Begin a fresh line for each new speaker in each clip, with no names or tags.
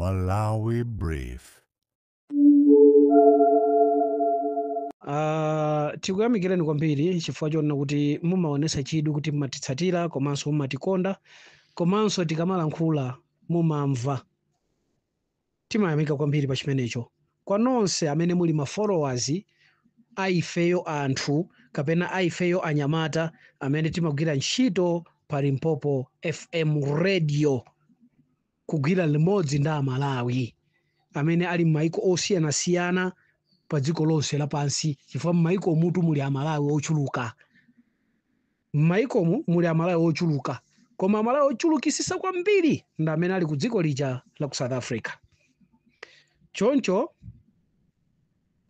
Malawi Brief.
Tikuyamikireni kwambiri chifukwa chonena kuti mumaonesa chidwi kuti mumatitsatira komanso mumatikonda komanso tikamalankhula mumamva. Timayamika kwambiri pa chimenecho. Kwa nonse amene muli ma followers a ifeyo anthu kapena a ifeyo anyamata amene timagwira ntchito pa Limpopo FM Radio, kugwira limodzi ndi Amalawi amene ali m'maiko osiyanasiyana pa dziko lonse lapansi, chifukwa m'maiko mutu muli Amalawi ochuluka. M'maikomu muli Amalawi ochuluka, koma Amalawi ochulukisisa kwambiri ndi amene ali ku dziko lija la ku South Africa. Choncho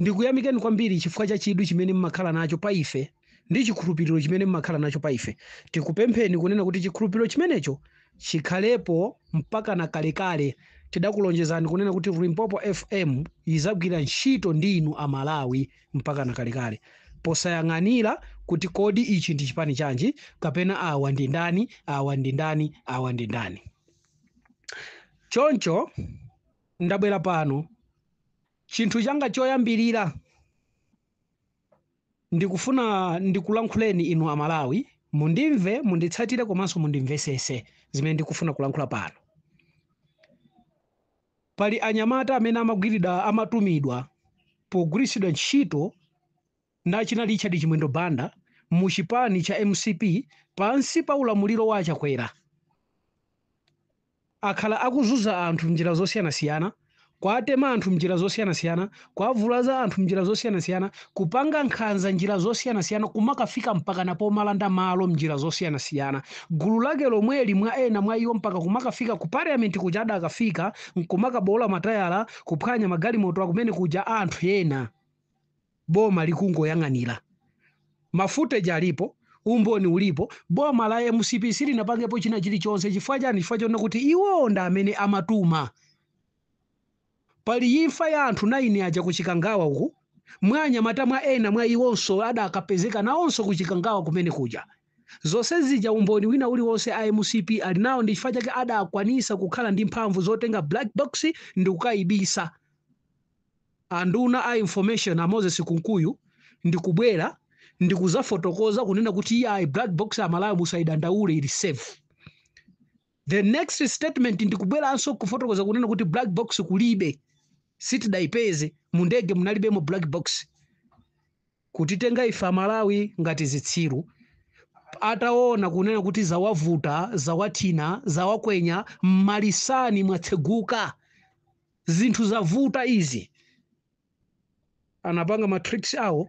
ndikuyamikeni kwambiri chifukwa cha chidwi chimene mmakhala nacho pa ife ndi chikhulupiriro chimene mmakhala nacho pa ife. Tikupempheni kunena kuti chikhulupiriro chimenecho chikhalepo mpaka na kalekale. Tidakulonjezani kunena kuti Limpopo FM izagwira ntchito ndi inu Amalawi mpaka na kalekale, posayang'anira kuti kodi ichi ndi chipani chanji kapena awa ndi ndani, awa ndi ndani, awa ndi ndani. Choncho ndabwera pano, chinthu changa choyambirira ndikufuna ndikulankhuleni inu Amalawi, mundimve, munditsatire komanso mundimvesese zimene ndikufuna kulankhula pano. Pali anyamata amene amagwiridwa, amatumidwa pogwiritsidwa ntchito ndi achina Richard Chimwendo Banda mu chipani cha MCP pansi pa ulamuliro wa Achakwera. Akhala akuzunza anthu mnjira zosiyanasiyana, kuatema anthu mnjira zosiyanasiyana, kuavulaza anthu mnjira zosiyanasiyana, kupanga nkhanza njira zosiyanasiyana, kumakafika mpaka na pomalanda malo mnjira zosiyanasiyana. Gulu lake lomweli mwa ena mwa iwo mpaka kumakafika ku parliament kuja adakafika nkumakabola matayala, kuphwanya magalimoto akumene kuja anthu ena, boma likungoyang'anira. Ma footage alipo, umboni ulipo, boma la MCP silinapangepo china chilichonse. Chifukwa chani? Chifukwa chonena kuti iwo ndi amene amatuma. Pali imfa ya anthu 9 aja kuchikangawa uku, mwa anyamata mwa ena mwa iwonso adakapezeka nawonso kuchikangawa kumene kuja. Zonse zija umboni wina uliwonse a MCP ali nawo, ndi chifukwa chake adakwanisa kukhala ndi mphamvu zotenga black box ndi kukayibisa. Anduna a information a Moses Kunkuyu ndikubwera ndikuzafotokoza kunena kuti iyayi, black box Amalawi musayidandaule, ili safe. The next statement ndikubweranso kufotokoza kunena kuti black box kulibe, sitidayipeze, mu ndege munalibemo black box. Kutitenga ife Amalawi ngati zitsiru. Ataona kunena kuti zawavuta, zawathina, zawakwenya, mmalisani mwatseguka, zinthu zavuta izi, anapanga ma tricks awo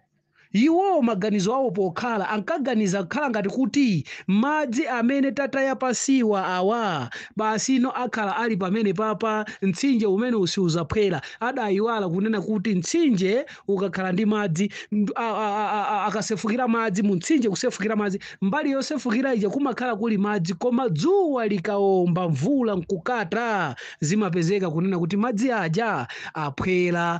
iwo. Maganizo awo pokhala ankaganiza kukhala ngati kuti madzi amene tataya pasiwa awa basi no akhala ali pamene papa, mtsinje umene usiuzaphwera. Adayiwala kunena kuti mtsinje ukakhala ndi madzi, akasefukira madzi mu mtsinje, kusefukira madzi, mbali yosefukira ija kumakhala kuli madzi, koma dzuwa likaomba, mvula nkukata, zimapezeka kunena kuti madzi aja aphwera,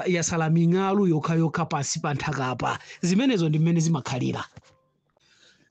yasala ming'alu yokhayokha pansi pa nthakapa. Zimenezo ndi mmene zimakhalira,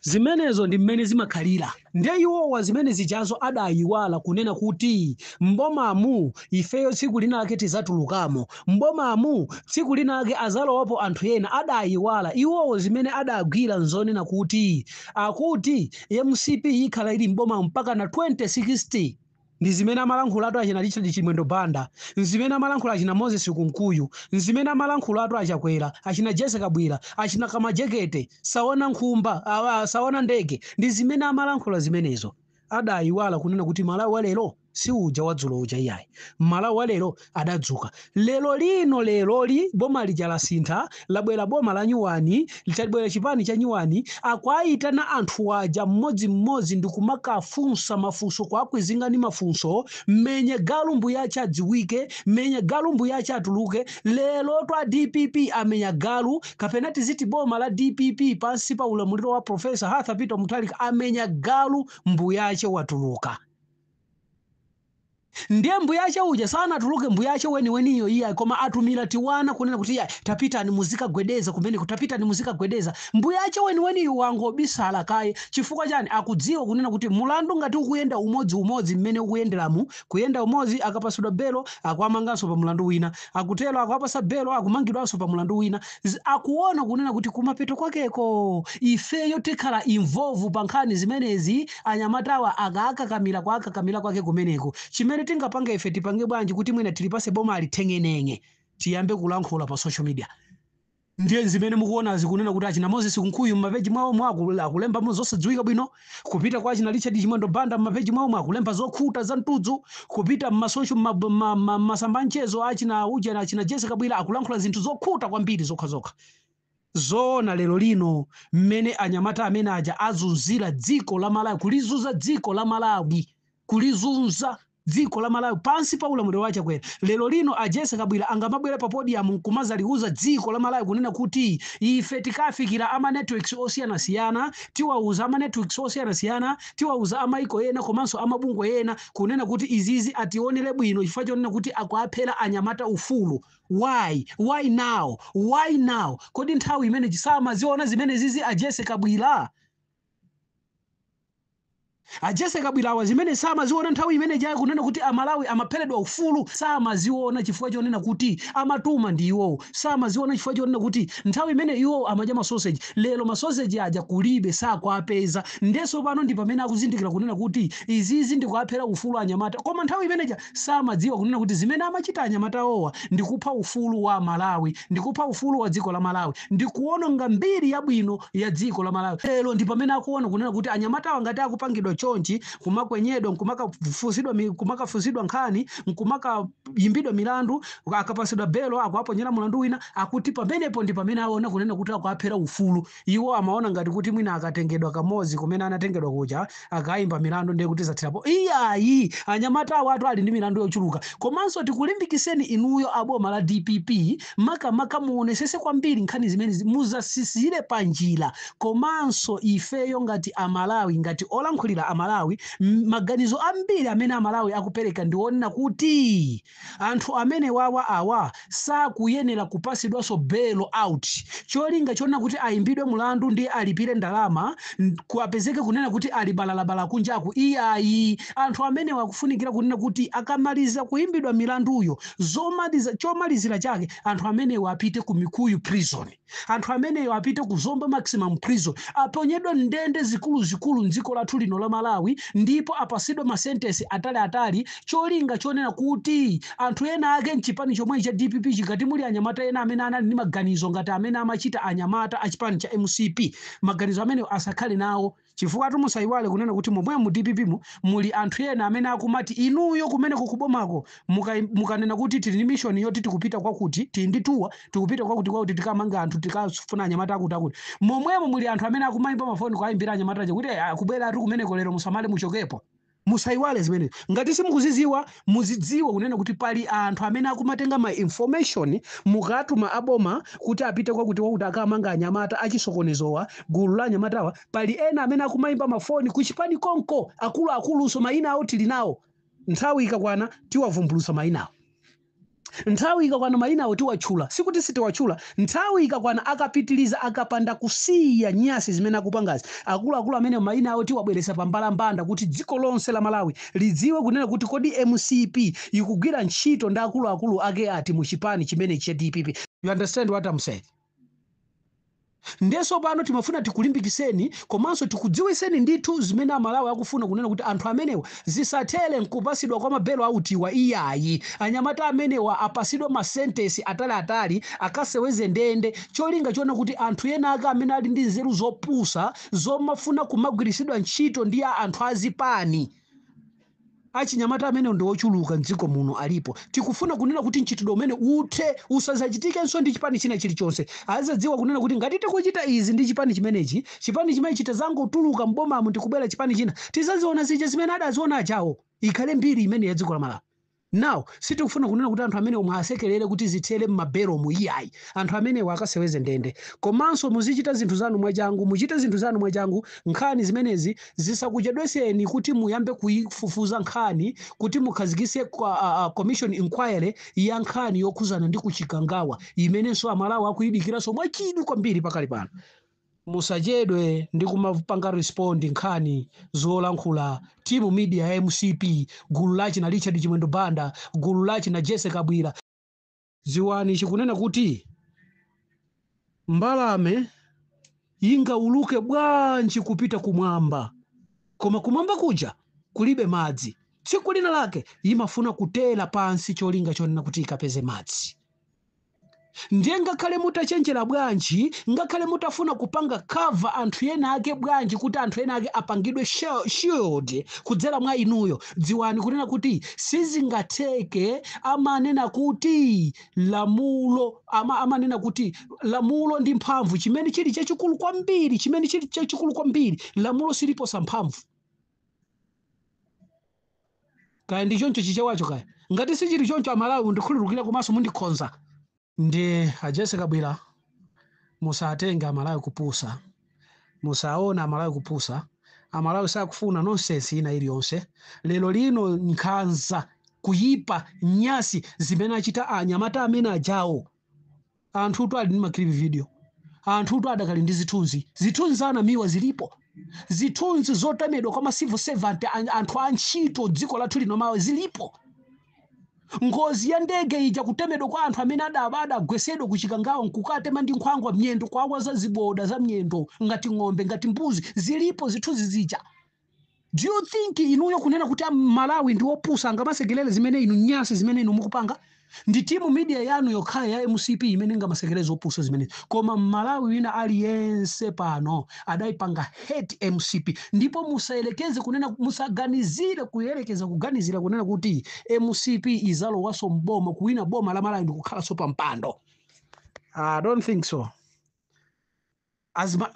zimenezo ndi mmene zimakhalira. Ndiye iwowa zimene zijazo adayiwala kunena kuti mbomamu ifeyo tsiku linake tizatulukamo, mbomamu tsiku linake azalowapo anthu ena. Adayiwala iwowo. Zimene adagwira nzonena kuti akuti MCP ikhala ili mboma mpaka na 2060. Ndi zimene amalankhulatu achina Richard Chimwendo Banda, nzimene amalankhula achina Moses Kunkuyu, nzimene amalankhulatu Achakwera, achina Jesse Kabwira, achina Kamajekete, saona nkhumba, saona ndege, ndi zimene amalankhula zimenezo. Adayiwala kunena kuti Malawi wa lero si uja wadzulo uja, iyayi. Malawi wa lero adadzuka lero lino. Leroli boma lija lasintha, labwera boma la nyuwani, chabwera chipani cha nyuwani. Akwayitana anthu aja mmodzimmodzi ndi kumakafunsa mafunso, kwakwizinga ndi mafunso, mmenye galu mbuyache adziwike, mmenye galu mbuyache atuluke. Lero twa DPP amenya galu, kapena tiziti boma la DPP pansi pa ulamuliro wa Professor Arthur Peter Mutharika amenya galu, mbuyache watuluka. Ndiye mbuyache uja sanatuluke mbuyache weniweniyo iyayi, koma atumira tiwana kunena kuti, "Iyayi, tapitani muzikagwedeza kumeneko, tapitani muzikagwedeza." Mbuyache weniweniyo wangobisala kaye. Chifukwa chani? Akudziwa kunena kuti mulandu ngati ukuyenda umodziumodzi mmene ukuyenderamu, kuyenda umodzi, akapasidwa belo akuamanganso pa mulandu wina, akutero akuapasa belo akumangidwanso pa mulandu wina. Akuona kunena kuti kumapeto kwakeko ifeyo tikhala involve pa nkhani zimenezi. Anyamatawa akaakakamira, kwaakakamira kwake kumeneko, chimene tingapange ife, tipange bwanji kuti mwina tilipase boma aliteng'eneng'e? Tiyambe kulankhula pa social media. Ndiye zimene mukuona zikunena kuti achina Moses Kunkuyu mmapeji mwawo akulembamo zosadziwika bwino, kupita kwa achina Richard Chimwendo Banda mmapeji mwawo akulemba zokhuta za mtudzu, kupita mmasocial masamba mchezo achina uja, achina Jessica Bwira akulankhula zinthu zokhuta kwambiri zokhazokha. Zoona, lero lino mmene anyamata amene aja azunzira dziko la Malawi, kulizunza dziko la Malawi, kulizunza dziko la Malawi pansi pa ulamuliro wa Chakwera, lero lino a Jessica Bwira angamabwera pa podium nkumazaliuza dziko la Malawi kunena kuti ife tikafikira ama networks osiyanasiyana, tiwauza ama networks osiyanasiyana, tiwauza amaiko ena komanso amabungwe ena kunena kuti izizi ationere bwino chifukwa chonena kuti akuaphera anyamata ufulu. Why? Why now? Why now? Kodi nthawi imene samaziona zimene zizi a Jessica Bwira, a Jessica Bwirawa, zimene samaziona nthawi imene jayi kunena kuti Amalawi amapheredwa ufulu? Samaziona chifukwa chonena kuti amatuma ndi iwowo. Samaziona chifukwa chonena kuti nthawi imene iwowo amadya masoseji. Lero masoseji aja kulibe, sakuapeza. Ndeso pano ndi pamene akuzindikira kunena kuti izizi ndikuaphera ufulu anyamata, koma nthawi imeneja samadziwa kunena kuti zimene amachita anyamata owa ndikupha ufulu wa Malawi, ndikupha ufulu wa dziko la Malawi, ndikuononga mbiri yabwino ya dziko la Malawi. Lero ndi pamene akuona kunena kuti anyamatawa ngati akupangidwa chonchi, kumakwenyedwa, nkumakafunsidwa nkhani, nkumakayimbidwa milandu, akapasidwa belo akuaponyera mulandu wina, akuti pamenepo ndi pamene aona kunena kuti akuaphera ufulu. Iwo amaona ngati kuti mwina akatengedwa kamodzi kumene anatengedwa kuja, akayimba milandu, ndiye kuti zathirapo. Iyayi, anyamata awo atu ali ndi milandu yochuluka. Komanso tikulimbikiseni inuyo aboma la DPP, makamaka muonesese kwambiri nkhani zimene muzasisire panjira. Komanso ifeyo ngati Amalawi, ngati olankhulira Amalawi, maganizo ambiri amene Amalawi akupereka ndionena kuti anthu amene wawa awa sakuyenera kupasidwanso bail out, cholinga chonena kuti ayimbidwe mulandu ndi alipire ndalama, kuapezeke kunena kuti ali balalabala kunjaku. Iyayi, anthu amene wakufunikira kunena kuti akamaliza kuyimbidwa milanduyo, zomaliza, chomalizira chake, anthu amenewo apite ku Mikuyu Prison, anthu ameneyo apite ku Zomba Maximum Prison, aponyedwe ndende zikuluzikulu mdziko lathu lino la Malawi, ndipo apasidwe masentesi ataliatali, cholinga chonena kuti anthu ena ake mchipani chomwe cha DPP chikati muli anyamata ena amene anali ndi maganizo ngati amene amachita anyamata achipani cha MCP, maganizo amenewo asakhale nawo. Chifukwa musayiwale kunena kuti momwe mu DPP mu muli anthu ena amene akumati inuyo kumeneko kubomako mukanena kuti tili ndi mission yoti tikupita kwakuti, tili ndi tour, tikupita kwakuti kwakuti, tikamanga anthu, tikafuna anyamata akuti akuti, momwemo muli anthu amene akumayimba mafoni kuayimbira anyamata aja kuti, "Eh, akubwera atu kumeneko lero, musamale, muchokepo." Musayiwale zimene ngati simukuziziwa, muzidziwe kunena kuti pali anthu amene akumatenga ma information mukatuma aboma kuti apite kwakuti kwakuti akamanga anyamata achisokonezowa, gulu la anyamatawa. Pali ena amene akumayimba mafoni kuchipani konko, akuluakulunso, mayina awo tili nawo. Nthawi ikakwana tiwavumbulutsa mayina awo. Nthawi ikakwana mayina awo tiwatchula, sikuti sitiwatchula. Nthawi ikakwana, akapitiliza, akapanda kusiya nyasi zimene akupangazi, akuluakulu amene mayina awo tiwabweresa pambalambanda kuti dziko lonse la Malawi lidziwe kunena kuti kodi MCP ikugwira ntchito ndi akuluakulu ake ati mu chipani chimene cha DPP. You understand what I'm saying? Ndeso pano timafuna tikulimbikiseni komanso tikudziwiseni ndithu zimene Amalawi akufuna, kunena kuti anthu amenewa zisathere nkupasidwa kwa ma bail outiwa. Iyayi, anyamata amenewa apasidwe masentesi ataliatali, akaseweze ndende, cholinga chona kuti anthu ena ake amene ali ndi nzeru zopusa zomafuna kumagwirisidwa ntchito ndi a anthu azipani, achinyamata amene ndi ochuluka mdziko muno alipo, tikufuna kunena kuti mchitidwe umene uthe, usazachitikenso ndi chipani china chilichonse. Azadziwa kunena kuti ngati tikuchita izi ndi chipani chimenechi, chipani chimenechi tazangotuluka mbomamo, tikubwera chipani china, tizaziona zija zimene adaziona ajawo. Ikhale mbiri imene ya dziko la Malawi. Now sitikufuna kunena kuti anthu amene omwe asekelere kuti zithere m'maberomu, iyayi. Anthu amenewo akaseweze ndende. Komanso muzichita zinthu zanu mwachangu, muchite zinthu zanu mwachangu. Nkhani zimenezi zisakuchedweseni kuti muyambe kuifufuza nkhani kuti mukhazikise commission inquiry ya nkhani yokhuzana ndi kuchikangawa, imenenso Amalawi akuyidikiranso mwachidwi kwambiri pakali pano. Musachedwe ndi kumapanga respond nkhani zolankhula team media ya MCP, gulu lachi na Richard Chimwendo Banda, gulu lachi na Jesse Kabwira. Ziwani chikunena kuti mbalame ingauluke bwanji kupita kumwamba, koma kumwamba kuja kulibe madzi, tsiku lina lake imafuna kutera pansi, cholinga chonena kuti ikapeze madzi. Ndiye ngakhale mutachenjera bwanji, ngakhale mutafuna kupanga cover anthu ena ake bwanji, kuti anthu ena ake apangidwe shield kudzera mwa inuyo, dziwani kunena kuti sizingatheke. Amanena kuti lamulo amanena kuti lamulo ndi mphamvu chimene chili chachikulu kwambiri, chimene chili chachikulu kwambiri, lamulo siliposa mphamvu. Kaya ndi choncho chichewacho, kaya ngati sichili choncho, Amalawi mundikhululukira komanso mundikhonza. Ndi a Jesse Kabwira, musatenge Amalawi kupusa, musaona Amalawi kupusa. Amalawi sakufuna nonsense ina iliyonse lero lino. Nkhanza, kuyipa, nyasi zimene achita anyamata amene ajawo, anthutu ali ndi ma clip video, anthutu adakali ndi zithunzi. Zithunzi zanamiwa zilipo, zithunzi zotemedwa kwa ma civil servant, anthu antchito dziko lathu lino mawa zilipo. Ngozi ya ndege ija, kutemedwa kwa anthu amene adagwesedwa kuchikangawa, nkukatema ndi nkhwangwa mnyendo, kwawa za ziboda za mnyendo ngati ng'ombe, ngati mbuzi, zilipo zithunzi zija. Do you think inuyo kunena kuti Malawi ndi opusa angamasekelere zimene inu, nyasi zimene inu mukupanga? Ndi team media yanu yokhayo ya MCP imene ingamasekelere zopusa zimenezi, koma Mmalawi wina aliyense pano adayipanga hate MCP. Ndipo musayelekeze kunena, musaganizire kuyerekeza kuganizira kunena kuti MCP izalowaso mboma, kuwina boma la Malawi ndikukhalanso pa mpando. I don't think so. As my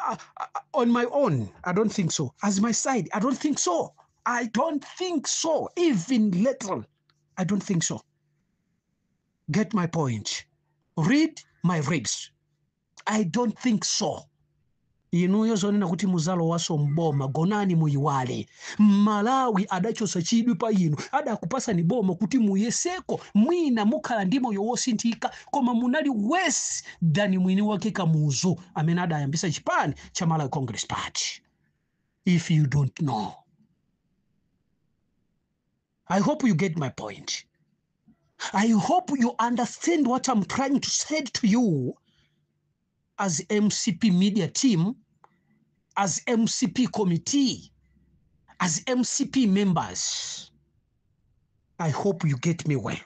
on my own, I don't think so. As my side, I don't think so. I don't think so. Even little, I don't think so. Get my point, read my ribs. I don't think so. Inuyo zonena kuti muzalowaso mboma, gonani muyiwale. Malawi adachosa chidwi pa inu. Adakupasani boma kuti muyeseko, mwina mukhala ndi moyo wosinthika, koma munali worse than mwini wake Kamuzu amene adayambisa chipani cha Malawi Congress Party. If you don't know, I hope you get my point. I hope you understand what I'm trying to say to you as MCP media team, as MCP committee, as MCP members. I hope you get me well.